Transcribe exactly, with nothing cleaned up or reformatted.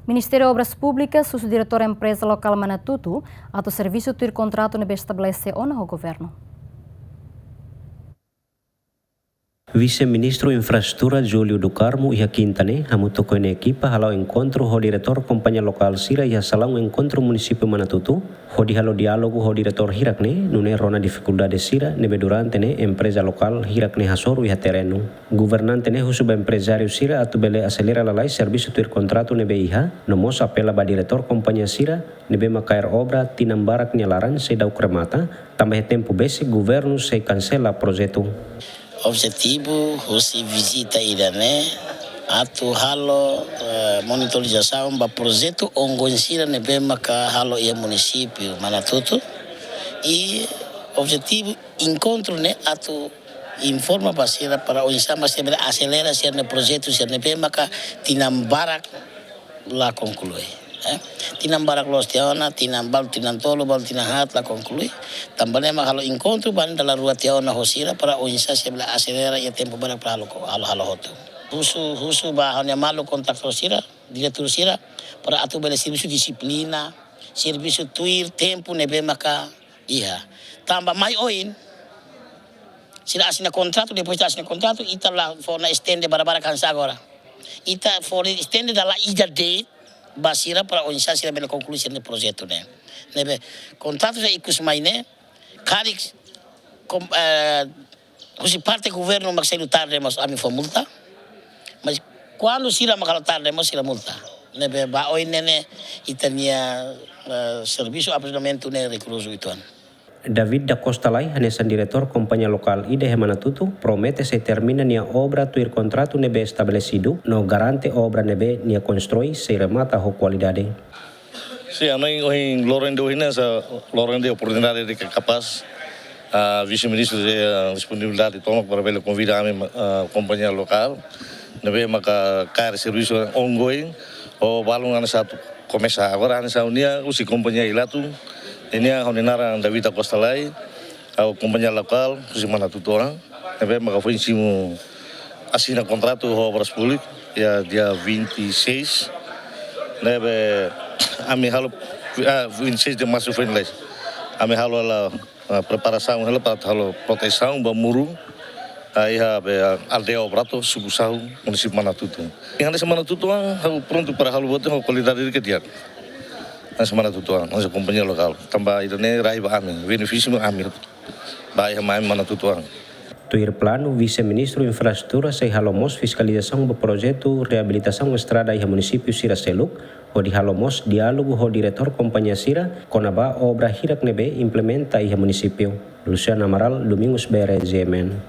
Ministériu Obras Públikas husu diretór empreza lokál Manatutu atu servisu tuir kontratu ne'ebé estabelese ona ho governu. Vise-Ministru Infraestrutura Júlio do Carmo iha kinta ne'e hamutuk ho nia ekipa hala'o enkontru ho diretór kompañia lokál sira iha salaun enkontru munisípiu Manatutu, hodi halo diálogu ho diretór hirak ne'e, nune'e rona difikuldade sira ne'ebé durante ne'e empreza lokál hirak ne'e hasoru iha terrenu. Governante ne'e husu ba emprezáriu sira atu bele aselera lalais servisu tuir kontratu ne'ebé iha, no mós apela ba diretór kompañia sira ne'ebé mak kaer obra tinan barak nia laran seidauk remata, tanba iha tempu besik governu sei kansela projetu. Objetivu husi vizita ida-ne'e atu halo, eh, monitorizasaun ba projetu ongoing sira ne'ebé maka halo iha munisípiu Manatutu. I objetivu enkontru ne'e atu informa ba sira para oinsá mak sira bele aselera sira-nia projetu sira ne'ebé maka tinan barak la konklui. Eh? Tinan barak loos tiha ona, tinan balu, tinan tolu, balu tinan haat la konklui. Tanba ne'e mak halo enkontru ba dala rua tiha ona ho sira para oinsá sira bele aselera iha tempu barak para halo, halo, halo hotu. Husu, husu ba ha'u-nia maluk kontraktór sira, diretór sira, para atu bele servisu dixiplina, servisu tuir tempu ne'ebé maka iha. Tanba mai oin, sira asina kontratu, depois de asina kontratu, ita la fó ona estende barak-barak hanesan agora. Ita fó ona estende dala ida de'it ba sira para oinsá sira bele konklui sira-nia projetu ne'e. Ne'ebé kontratu sira ikus mai ne'e, karik kom-, eh, husi parte governu mak selu tarde mós ami fó multa. Mas kuandu sira mak halo tarde mós sira multa. Ne'ebé ba oin ne'e ne'e ita-nia, eh, servisu aperfeisoamentu ne'e rigurozu uitoan. David da Costa Lay, hanesan diretór kompañia lokál ida iha Manatutu, promete sei termina nia obra tuir kontratu ne'ebé estabelesidu, no garante obra ne'ebé nia konstrui sei remata ho kualidade. Sin, ami ohin loron de ohin ne'e hanesan loron de oportunidade ida ke kapás, ah, vise-ministru, eh, disponibilidade tomak para bele konvida ami, ah, kompañia lokál ne'ebé maka kaer servisu ongoing, ho balun hanesan atu komesa. Agora hanesan ha'u-nia husi kompañia Ilatu, nia ha'u-nia naran David da Costa Lay, ha'u kompañia lokál husi Manatutu an, ne'ebé maka foin simu asina kontratu ho Obras Públikas iha dia vinte e seis, ne'ebé ami halo, ah, vinte e seis de março foin lai. Ami halo hela, ah, preparasaun hela para halo protesaun ba muru, ah, iha be, ah, aldeia Obrato, suku Sahu, munisípiu Manatutu. Hanesan Manatutu an, ha'u prontu para halo buat ho kualidade ida ke di'ak. Hanesan Manatutu an, hanesan kompañia lokál. Tanba ida-ne'e rai ba ami, benefísiu ba ami. Ba iha mai Manatutu an. Tuir planu, Vise-Ministru Infraestrutura sei halo mós fiskalizasaun ba projetu reabilitasaun estrada iha munisípiu sira seluk, hodi halo mós diálogu ho diretór kompañia sira kona-ba obra hirak ne'ebé implementa iha munisípiu. Luciano Amaral, Domingos Bere, G M N.